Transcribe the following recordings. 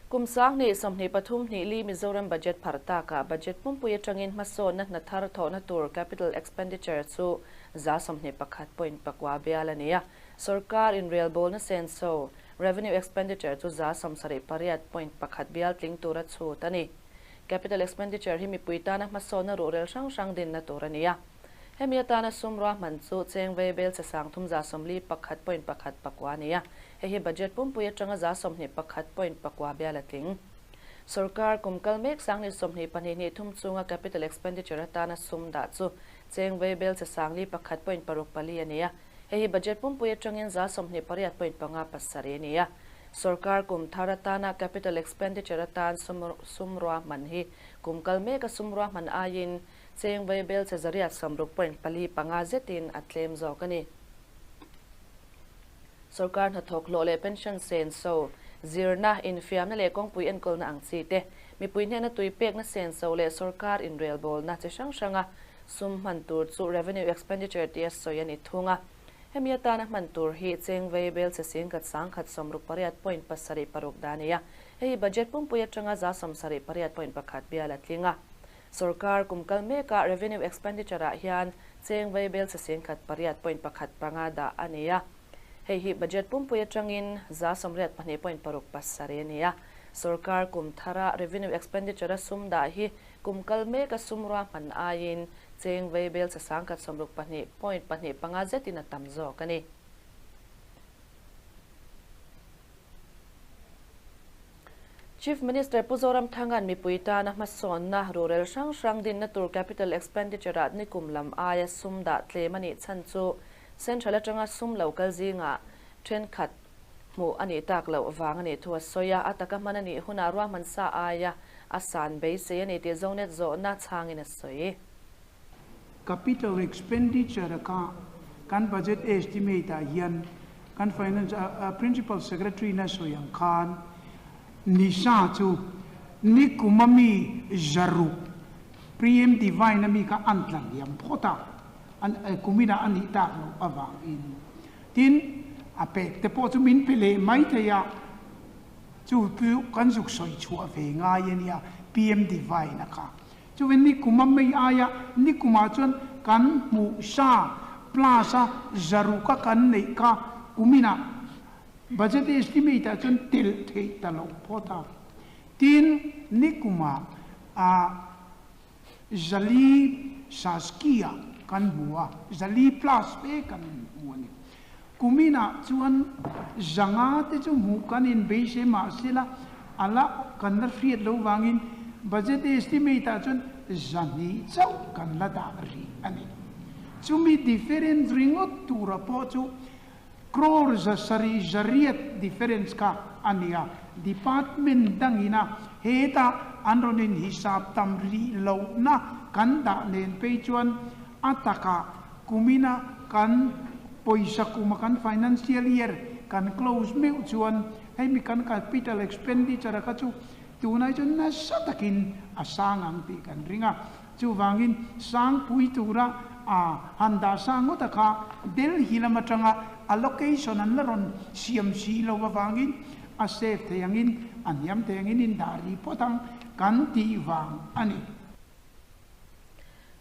Kum 2023/24 Mizoram Budget pharh takah Budget pumpui atangin hmasawnna hna thar thawhna tur Capital Expenditure chu 21.9 bial a ni a. Sorkar inrelbawlna senso, Revenue Expenditure, chu 78.1 bial tling tura chhut a ni. Capital Expenditure hi mipui tana hmasawnna ruhrel hrang hrang dinna tur a ni a. Hemi atana sum ruahman chu cheng vei bel che 3131.14 a ni a, hei hi budget pumpui atanga 21.9 bial a tling. Sorkar kum kal mek 2022/23 chunga capital expenditure atana sum dah chu cheng vei bel che 51.64 a ni a, hei hi budget pumpui atangin 28.57 a ni a. Sorkar kum thar atana capital expenditure atan sum ruahman hi kum kal meka sum ruahman aiin Cheng vaibel che 860.45 zetin a tlem zawk a ni. Sorkar hnathawk hlawh leh pension senso, zirna, infiamna leh kawngpui enkawlna ang chi te, mipui hnena tui pekna senso leh sorkar inrelbawlna chi hrang hranga sum hman tur chu revenue expenditure tia sawi a ni thung a. Hemi atana hman tur hi cheng vaibel che 11,168.76 dah a ni a, hei hi budget pumpui atanga 78.1 bial a tling a. Sorkar kum kal mekah revenue expenditure ah hian cheng vaibel che 1008.15 dah a ni a. Hei hi budget pumpui atangin 82.67 a ni a. Sorkar kum thara revenue expenditure a sum dah hi kum kal meka sum ruahman aiin cheng vaibel che 162.25 zetin a tam zawk a ni. Chief Minister Pu Zoramthanga'n mipui tana hmasawnna rurel hrang hrang dinna tur capital expenditure ah nikum lam aia sum dah tlem a nih chhan chu Central atanga sum lo kal zingah thenkhat hmuh a nih tak loh vang a nih thu a sawi a, a taka hman a nih hunah ruahman sa aia a san beisei a ni tih Zonet zawhna chhangin a sawi. Capital expenditure kha kan budget estimate ah hian kan finance principal secretary na sawi ang khan nisa chu nikum a mi 600 pre-emptive divine a mi kha an tla liam phawt a, an kumin ah a nih tak loh avangin tin a pek te pawh chu min pe leh mai thei a, chu chu kan zuk sawi chhuah ve ngai a nia PM divine a kha. Chuvin nikum a mei aia nikumah chuan kan hmuh sa plus a 600 a kan neih kha kuminah budget estimate ah chuan telh theih ta loh phawt a. Tin, nikumah a 400 Saski ah kan hmu a, 400 plus fe kan hmu a ni. Kuminah chuan 500 te chu hmuh kan inbeise mahsela a la kan la hriat lo vangin budget estimate ah chuan 200 chauh kan la dah rih a ni. Chumi difference ringawt tura pawh chu crore 700 difference kha a ni a, department dangina hetah an rawn inhisap tam rih lohna kan dah nen phei chuan a takah kumina kan pawisa kuma kan financial year kan close meuh chuan hei mi kan capital expenditure kha chu tunai chuan nasa takin a sang ang tih kan ring a. Chuvangin sangpui tura a han dah sang ngawt a kha Delhi lam atanga allocation an la rawn siam si lo avangin a safe thei angin a hniam thei angin in dah ri phawt ang kan tih vang a ni.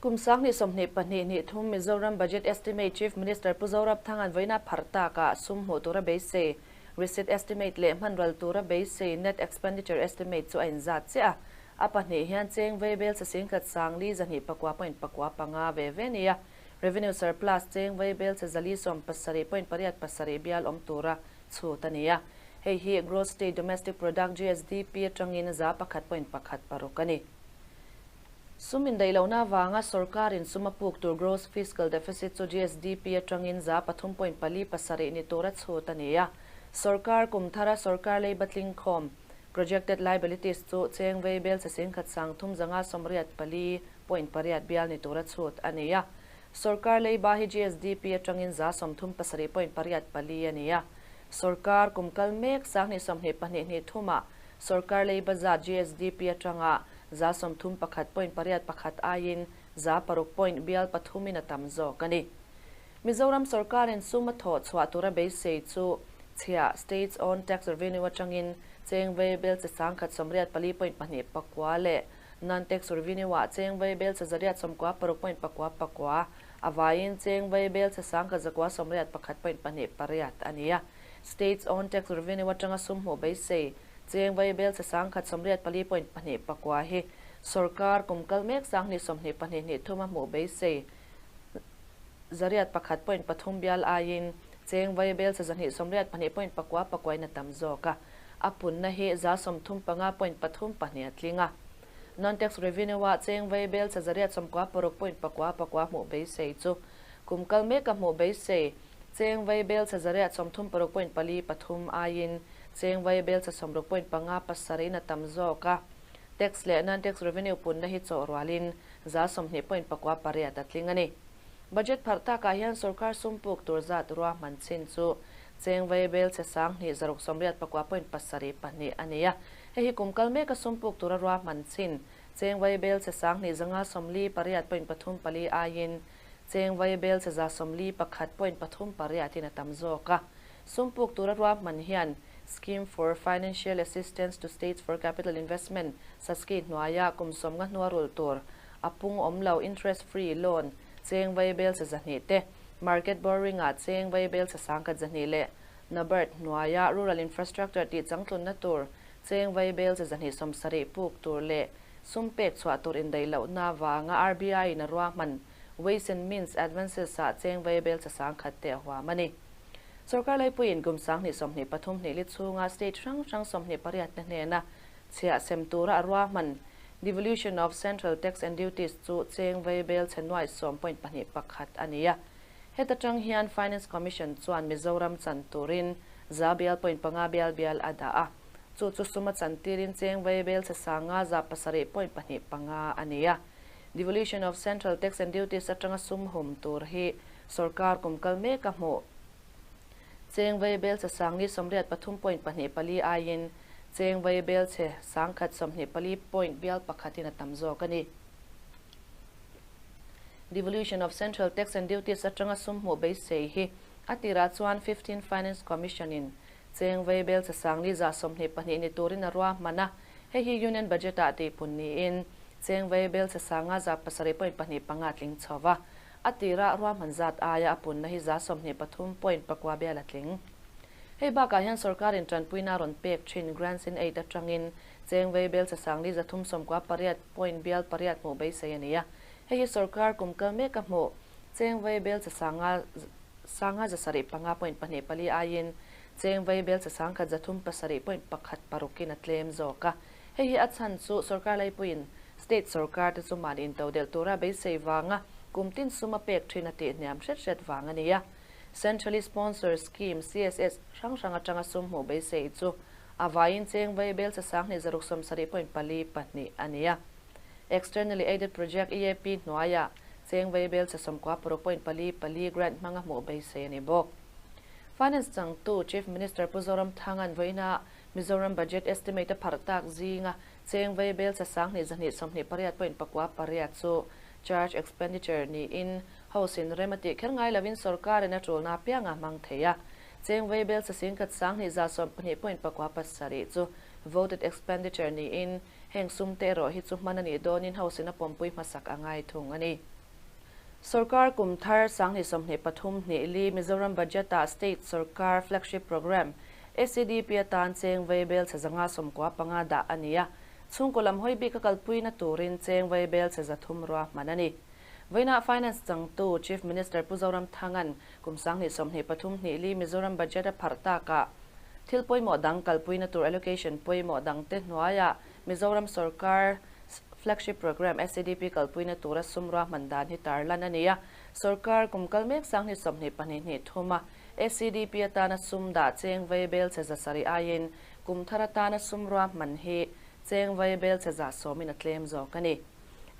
Kum 2022/23 Mizoram Budget Estimate Chief Minister Pu Zoramthanga'n vawiina pharh takah sum hmuh tura beisei, Receipt Estimate leh hmanral tura beisei Net Expenditure Estimate chu a inzat chiah a. A pahnih hian cheng vaibel che 1409.95 ve ve nia. Revenue Surplus cheng vaibel che 470.87 bial awm tura chhut a ni a. Hei hi Gross State Domestic Product, GSDP, atangin 1.16 a ni. Sum indaihlohna avanga sorkarin sum a puk tur gross fiscal deficit chu GSDP atangin 3.47 ni tura chhut a ni a. Sorkar kum thara sorkar lei batling khawm, projected liabilities, chu cheng vaibel che 1384.8 bial ni tura chhut a ni a. Sorkar lei ba hi GSDP atangin 37.84 a ni a. Sorkar kum kal mek 2022/23 sorkar lei bazar GSDP atanga 31.81 aiin 6% point bial pathumin a tam zawk a ni. Mizoram sorkarin sum a thawh chhuah tura beisei chu chhia States Own Tax Revenue atangin Cheng vaibelchhe 1084.29 leh non-tax revenue-ah cheng vaibelchhe 896.99 a vaiin cheng vaibelchhe 1181.28 a ni a. States own tax revenue atanga sum hmuh beisei cheng vaibelchhe 1084.29 hi sorkar kum kal mek 2022 23 a hmuh beisei 101.3 bial aiin cheng vaibelchhe 282.99 in a tam zawk a, a punna hi 35.32 a tling a. Non-tax revenue-ah cheng vaibelchhe 896.99 hmuh beisei chu kum kal meka hmuh beisei cheng vaibelchhe 836.43 aiin cheng vaibelchhe 60.57 in a tam zawk a. Tax leh non-tax revenue punna hi chawh rualin 20.98 a tling a ni. Budget pharh takah hian sorkar sum puk tur zat ruahman chin chu cheng vaibelchhe 2669.72 a ni a. Hei hi kum kal meka sum puk tura ruahman chin cheng vaibelchhe 2598.34 aiin cheng vaibelchhe 141.38 in a tam zawk a. Sum puk tura ruahman hian Scheme for Financial Assistance to States for Capital Investment, SASCI, hnuaia kum sawmnga hnua rulh tur a pung awm lo interest free loan cheng vaibelchhe 200 te, market borrowing ah cheng vaibelchhe 1200 leh NABARD hnuaia rural infrastructure tih changtlunna tur cheng vaibelchhe 270 puk tur leh sum pek chhuah tur indaih lohna avanga RBI in a ruahman Ways and Means Advances ah cheng vaibelchhe 1000 te a huam a ni. Sorkar laipuiin kum 2023 hnih li chhunga state hrang hrang 28 te hnena chhiah sem tura a ruahman Devolution of Central Tax and Duties chu cheng vaibelchhe 10.21 a ni a. Heta tang hian Finance Commission chuan Mizoram chan turin za bial point panga bial bial a dah a. Chu chu suma chan tirin cheng vaibelchhe 507.25 a ni a. Devolution of Central Tax and Duties atanga sum hum tur hi sorkar kum kal meka hmuh cheng vaibelchhe 83.24 aiin cheng vaibelchhe 1024 point bial pakhatin a tam zawk a ni. Devolution of Central Tax and Duties atanga sum hmuh beisei hi a tirah chuan 15 Finance Commission in cheng vaibelchhe 122 ni turin a ruahman a. Hei hi Union Budget ah tihpun niin cheng vaibelchhe 507.25 tling chho va. A tirah ruahman zat aia a punna hi 23.9 bial a tling. Hei bakah hian sorkarin tanpuina rawn pek thin grants in aid atangin cheng vaibelchhe 398 point bial pariat hmuh beisei a ni a. Hei hi sorkar kum kal meka hmuh cheng vaibelchhe 575.24 aiin cheng vaibelchhe 1307.16 in a tlem zawk a. Hei hi a chhan chu sorkar laipuiin state sorkar te chu mahni intodelh tura beisei vanga kum tin suma pek thin a tih hniam hret hret vang a ni a. Centrally Sponsored Scheme CSS hrang hrang atanga sum hmuh beisei chu a vaiin cheng vaibelchhe 2670.42 a ni a. Externally Aided Project EAP hnuaia cheng vaibelchhe 96.44 grant hmanga hmuh beisei a ni bawk. Finance changtu Chief Minister Pu Zoramthanga'n vawiina Mizoram Budget Estimate a pharh tak zinga cheng vaibelchhe 2228.98 chu charge expenditure niin house in rem a tih kher ngai lovin sorkarin a tulna pianga hmang thei a. Cheng vaibelchhe 12.97 chu voted expenditure niin heng sum te erawh hi chu hman a nih dawnin house in a pawmpui hmasak a ngai thung a ni. Sorkar kum thar 2023 24 Mizoram Budget ah State Sorkar Flagship Program SEDP atan cheng vaibelchhe 195 dah a ni a. Chhungkaw lam hawi bik a kalpuina turin cheng vaibelchhe 300 ruahman a ni. Vawiina Finance changtu Chief Minister Pu Zoramthanga'n kum 2023 24 Mizoram Budget a pharh takah thil pawimawh dang kalpuina tur allocation pawimawh dang te hnuaia Mizoram Sorkar Flagship Program SEDP kalpuina tura sum ruahman dan hi tarlan a ni a. Sorkar kum kal mek 2022 23 a SEDP atana sum dah cheng vaibelchhe 700 aiin kum thar atana sum ruahman hi cheng vaibelchhe 10 in a tlem zawk a ni.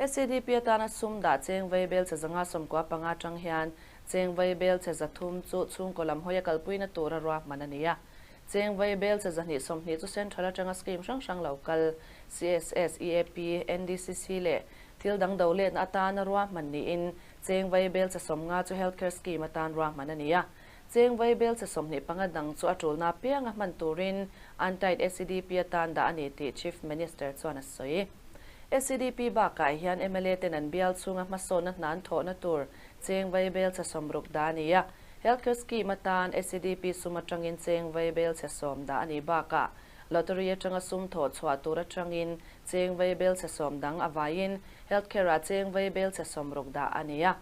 SEDP atana sum dah cheng vaibelchhe 195 tang hian cheng vaibelchhe 300 chu chhungkaw lam hawi a kalpuina tura ruahman a ni a. Cheng vaibelchhe 220 chu central atanga scheme hrang hrang lo kal CSS, EAP, NDCC leh thil dang do letna atana ruahman niin cheng vaibelchhe 50 chu healthcare scheme atan ruahman a ni a. Cheng vaibelchhe 25 dang chu a tulna pianga hman turin Untied SEDP atan dah a ni tih Chief Minister chuan a sawi. SEDP bakah hian mla ten an bial chhunga hmasawnna hna an thawhna tur cheng vaibel chhe sawmruk dah a ni a. Healthcare scheme atan SEDP sum atangin cheng vaibel chhe sawm dah a nih bakah lottery atanga sum thawh chhuah tur atangin cheng vaibel chhe sawm dang avaiin healthcare-ah cheng vaibel chhe sawmruk dah a ni a.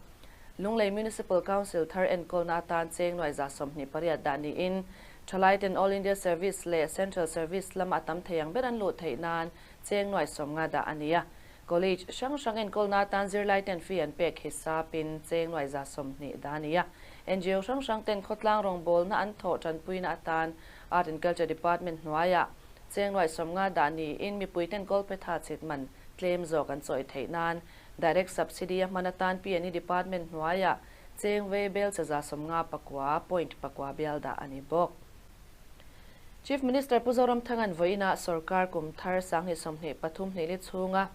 Lunglei Municipal Council thar enkawlna atan cheng nuai 28 dah niin Thalaiten All India Service leh Central Service lama a tam thei ang ber an luh theih nan cheng nuai 50 dah a ni a. College hrang hrang enkawlna atan zirlaiten fee an pek hisapin cheng nuai 20 dah a ni a. NGO hrang hrang ten khawtlang rawngbawlna an thawh tanpuina atan Art and Culture Department hnuaiah cheng nuai 50 dah niin mipui ten kawlphetha chhit man tlem zawk an chawi theih nan Direct Subsidy a hman atan P&E Department hnuaiah cheng vaibel che 59.4 bial dah a ni bawk. Chief Minister Pu Zoramthanga'n vawiinah sorkar kum thar 2023 hnih li chhunga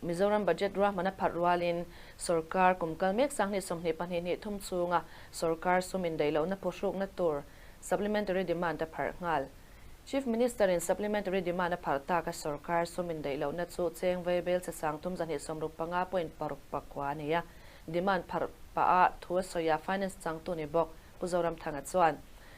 Mizoram budget ruahman a pharh rualin sorkar kum kal mek 2022 hnih thum chhunga sorkar sum indaihlohna phuhrukna tur supplementary demand a pharh nghal. Chief Minister in supplementary demand a pharh tak a sorkar sum indaihlohna chu cheng vaibel che 3265.64 a ni a. Demand pharh pah a thu a sawi a finance changtu ni bawk Pu Zoramthanga chuan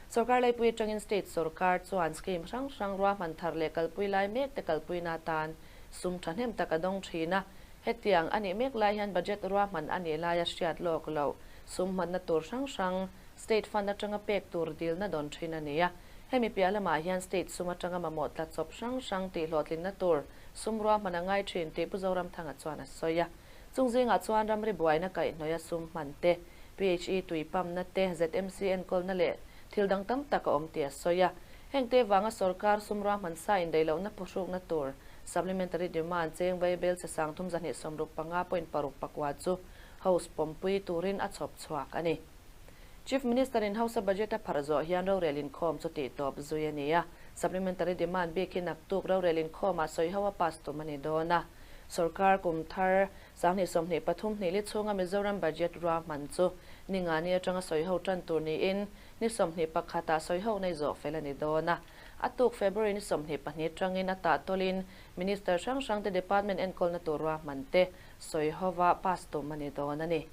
sorkar laipui atangin state sorkar chuan scheme hrang hrang ruahman thar leh kalpui lai mek te kalpuina atan sum thahnem tak a dawng thin a. Hetiang a nih mek lai hian budget ruahman a nih laia hriat lawk lo sum hmanna tur hrang hrang state fund atanga pek tur dilna dawn thin a ni a. Hemi piah lamah hian state sum atanga mamawh tla chawp hrang hrang tih hlawhtlinna tur sum ruahman a ngai thin tih Pu Zoramthanga chuan a sawi a. Chung zingah chuan ramri buaina kaihhnawih a sum hman te, PHE tui pump-na te, ZMC enkawlna leh thil dang tam tak a awm tih a sawi a. Heng te vanga sorkar sum ruahman sa indaihlohna phuhrukna tur supplementary demand cheng vaibel che 3265.64 chu House pawmpui turin a chhawp chhuak a ni. Chief Minister in House a budget a pharh zawh hian rorel inkhawm chu tih tawp zui a ni a. Supplementary demand bik hi naktuk rorel inkhawmah sawi ho a pass tum a ni dawn a. Sorkar kum thar 2023 hnih li chhunga Mizoram budget ruahman chu ningani atanga sawi ho tan tur niin ni 21 ah sawi ho nei zawh fel a ni dawn a. A tuk February ni 22 tangin a tah tawlin Minister hrang hrang te department enkawlna tur ruahman te sawi hova pass tum a ni dawn a ni.